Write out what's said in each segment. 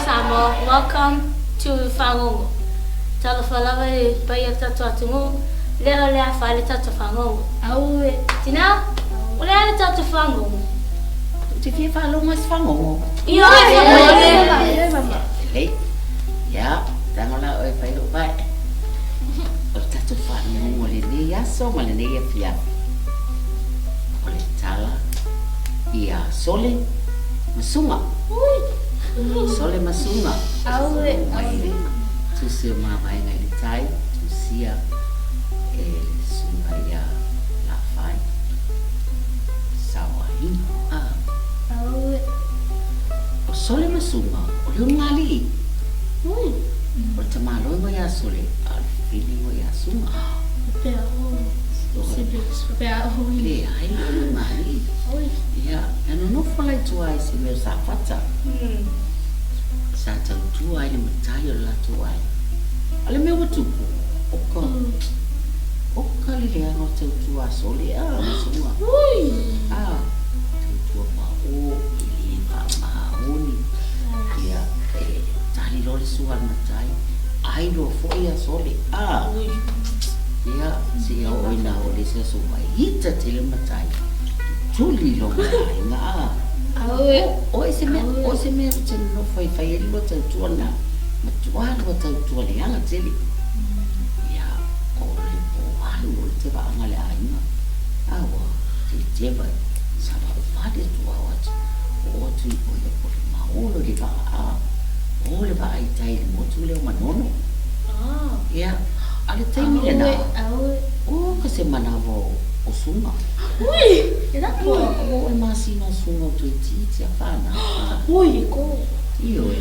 Samoa, welcome to Fagogo. Talofa lava i le paia o le tatou atunuu, lea o le a fai le tatou fagogo. Aue. Tina, o le a le tatou fagogo? Ou te fia faalogo i se fagogo. Ioe, faamolemole. Lelei. Ia, tago la oe e fai lou vae. O le tatou fagogo i lenei aso ma lenei afiafi, o le tala ia Sole ma Suga. Sole ma Suga. Aue. Mai le tusi o Mavaega i le Tai, tusia e le susuga ia Lafai Saoaiga. Ah. Aue. O Sole ma Suga, o le ulugalii. Ui. O le tamaloiga ia Sole, a o le fefiliga ia Suga. Faapea o siblings, faapea o. Leai, o le ulugalii. Ui. Ia, na nonofo la i tua i se mea o Safata. Sa tautua ai le matai o le latou aiga. A o le mea ua tupu, oka, oka le leaga o tautua a Sole, a, ma Suga. A, tautua paʻō, e le faamaoni. Ia, e tali loa le sua a le matai, ai loa foi ia Sole, a. Ia, seia oo ina oo i le isi aso ua ita tele le matai, tuli loa ma le aiga, a. O ai se mea, o ai se mea ou te nonofo ai e fai ai le lua tautua lena? Matua lua tautua leaga tele. Ia, o le po alu loa le tevaaga a le aiga. A ua teteva i Savauvale atu ao atu, oo atu i o ia po le maolo i le vaa, a o le vaa i tai i le motu lea o Manono. Ia, a o le taimi lena, o ka se manawa o Suga. Ui! Ua oo i le masina o Suga o toeitiiti a fanau. Ioe.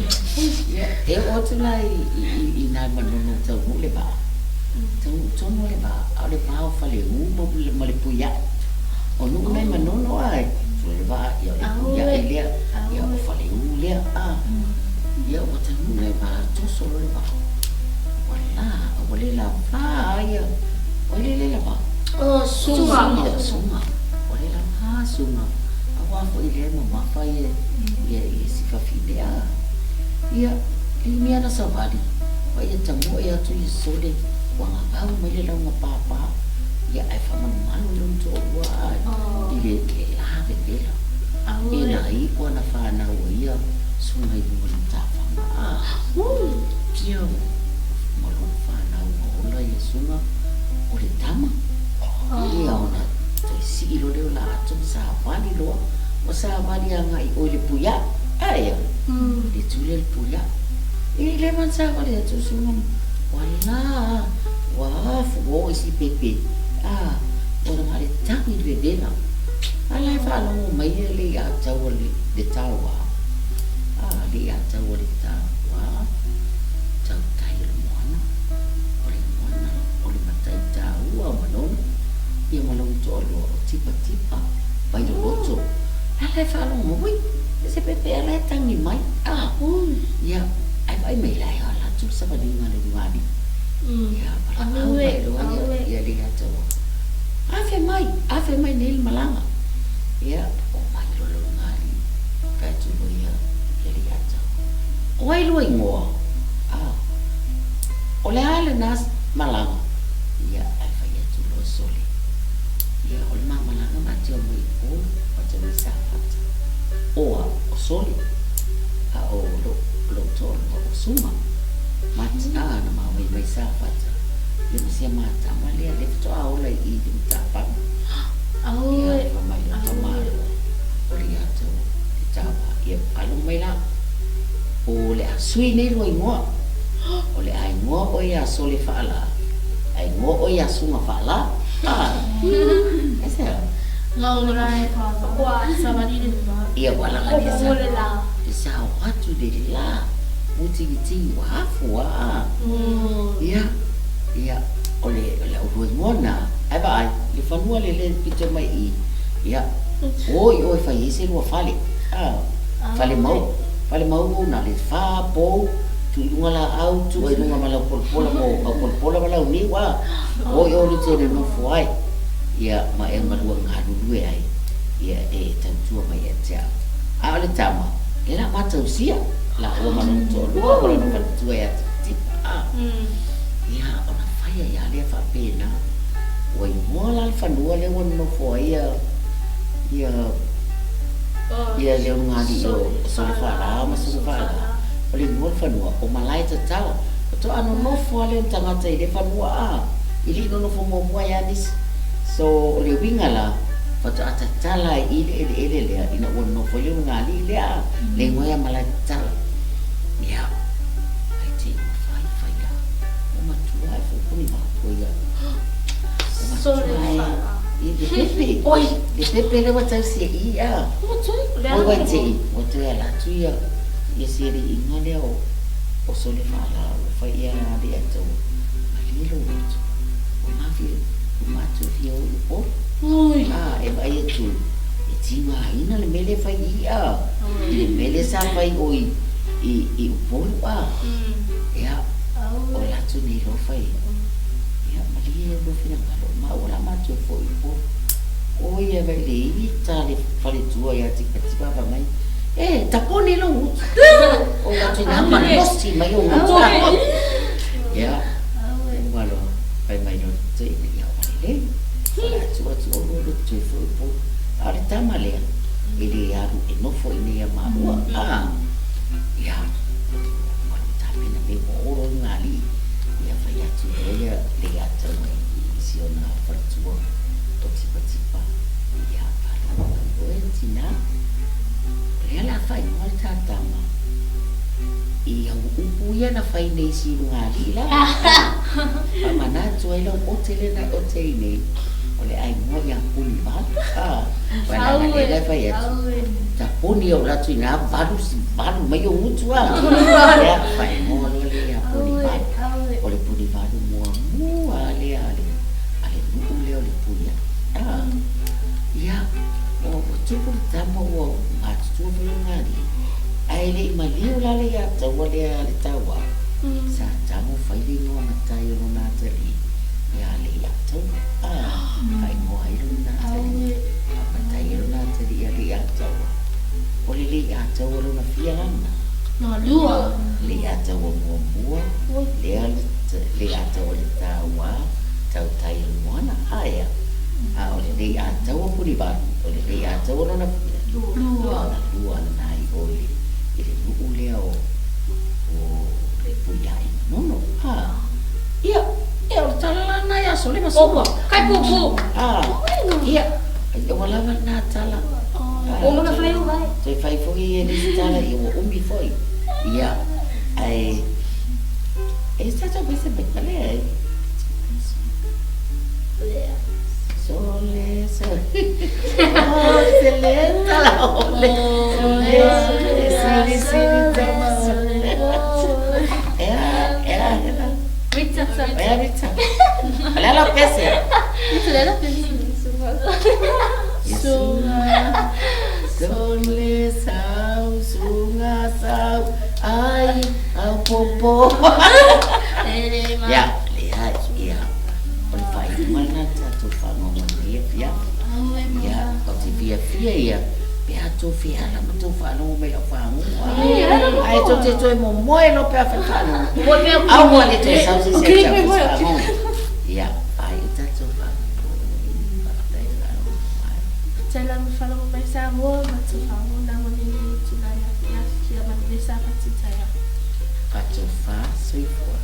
Ia, e oo atu la i nā Manono o taunuu le vaa. Taunuu tonu le vaa, a o le va o Faleu ma le Puiaʻe. O nuu nei Manono a, e tua le vaa, ia o le Puiaʻe lea, ia o Faleu lea, a. Ia ua taunuu la i vaa, toso loa le vaa. Ua la, ua le lavā ia, o ai le le lavā? O Suga. Ia, Suga. Ua le lavā Suga. Auā foi lea e mamafa ia, ia, ia si fafine a. Ia, i mea na savali, ma ia tamoe atu ia Sole, ua gagau mai le lauga pāpā, ia ae faamalumalu lona toalua a i le, i le la vevela. E na iʻu ana whanau o ia Suga i luga o le matafaga a. Ia, ma lona whanau ua ola ia Suga o le tama. Ia ona toe sii loa lea o la atu ma savali loa. Ua savali agai i o i le puiaʻu. Ae a? Le tu lea i le puiaʻu. I le van savali atu o Suga ma, ua la a, ua afu, ua oo i sipepe. A, ua na le tagi i le vevela. A la e faalogo mai ia le ia tau o le tauā. A, le ia tau o le tauā, tautai o le moana. O le moana, o le matai taua o Manono. Ia ma lona toalua o Tipatipa, Vailoloto. A la e faalogo mai, ui, e se pepe ea la e tagi mai. A, ia, ae vaai mai la e ala atu le savaliga a le ulugalii. Ia, valaau mai loa ia, ia le ia tau. Afe mai, afe mai nei le malaga. Ia, omai loa le ulugalii, fai atu loa ia, ia le ia tau. O ai lua igoa? A, o le a lena malaga? Ia, ae fai atu loa sole. Ia, o le ma malaga ma te omai i Upolu, ma te omai i Safata. O au, o Sole, a o lou, lou toalua o Suga. Ma te, a, na ma omai mai Safata. Ia ma sia matama lea, lea faatoa ola i i le matapama. Ia, fai mai loa tamaloa, o le ia tau te tawa. Ia, faalogo mai la, o le a sui nei lua igoa. O le a igoa oe iā Sole Faalā, a igoa oe iā Suga Faalā. Aisea? Ia, ua laga le sa, le sao atu le la, mutigitigi ua afu a. Ia, ia, o le, o le ʻaulua igoa na, ae vaai, le fanua le le pito mai i i, ia, o i oe fai ai se lua fale, a, fale mau, fale mau na le whā pou, Tuu i luga laau, tuu ai luga ma lau polapola mo au polapola ma lau niu a. O i olu te nonofo ai, ia ma e malua galulue ai, ia e tautua mai ia te au. A o le tama, lea la ma tausia, laua ma lona toalua ma lona faletua ia Tipatipa a. Ia ona fai ai lava lea faapena. Ua igoa la le fanua lea ua nonofo ai ia ia ia le ulugalii o Solefaalā ma Sugafaalā, o le igoa o le fanua, o Malaetatala. Faatoa nonofo lava lea o ni tagata i lea fanua a, e le i nonofo muamua ai lava nisi. So, o le uiga la, faatoa tatala ai i le eleele lea ina ua nonofo ai le ulugalii lea a, le igoa ia Malaetatala. Ia, ai te ua fai fai la, ua matua ae foi Punivapu ia. Ua matua ae i le pepe. Oi! Le pepe lea ua tausi e i a. Oi ua te i, ua toe ala atu ia, ia si alii-iga lea o, o Solefaalā, ua fai ia a le Ataua, malie lou loto, ua mafi, ua matua fia o i Upolu. A, e vaai atu, e tigaina le mea lea e fai i i a, i le mea lea sa fai o i, i, i Upolu a. Ia, o le atu nei loa fai, ia, malie lou finagalo, ma ua la matua foi i Upolu. O ia vai le ita le faletua ia Tipatipa fai mai, E, taponi lou utu. O atu ina malosi mai ou utu. Ia, ua loa, fai mai loa le toeaina, ia ua lelei. O le a tuu atu oulua lua toe foi i Upolu. A o le tama lea, e le alu e nofo i inei ia maua. A, ia, ua lou tapena pei ua olo i Galii. Ia fai atu loa ia le ia taua i si ona faletua o Tipatipa. Ia, faalogo mai oe le tinā. O lea o le a faaigoa le ta tama i au upu ia na fai nei i si ulugalii lava. Faamanatu ai lau ote lea na e ote ai nei, o le a igoa ia Punivalu. Aua leaga lea la e fai atu, tapuni ou alu atu i ina valu, valu mai ou gutu a. Ia, faaigoa loa lea ia Punivalu. O le Punivalu muamua lea a le nuu lea o Lepuiai. Ia, ua tupu le tama ua matutua foi lona alii, ae le i maliu la le ia taua lea a le tauā, sa tago fai le igoa matai o lona atalii ia Leiataua. A, faaigoa ai lona atalii, faamatai ai lona atalii ia Leiataua. O le Leiataua lona fia la lena? Lona lua. Leiataua muamua, lea Leiataua le tauā, tautai o le moana, aea. A o le Leiataua Punivalu, o le Leiataua lona fia? Lua. Lona lua lena i o i le nuu lea o Lepuiai Manono. A, ia, ia o le tala la lena ia Sole ma Suga. Kai pupu. A, ia, ua lava lena tala. Ua mana fai o vai. Toe fai foi ia nisi tala, ia ua umi foi. Ia, ae, e sa tau pese mai pale ai. Sole, sole, oh, sele, tala, ole, sole, sole, sole, tama. Ea, ea, ea. Ritsa. Ea, Ritsa. O le ala o pese. Ritsa, le ala o pese. Sunga, sole, sau, sunga, sau, ai, au, popo. Ia, leai, ia. O le faaiuga lena le tatou fagogo i lenei afiafi. Ia, ou te fiafia ia pe a tou feala ma tou faalogo mai i lau fagogo. Ae tou te toe momoe loa pe a fai fagogo. Aua le toe sau se isi atu e fai fagogo. Ia, faaiu tatou fagogo. Faafetai le faalogo mai. Faafetai lava le faalogo mai Samoa ma tou fagogo na mo lenei itula afiafi. Ia manuia Sapati taeao. Fatofa soifua.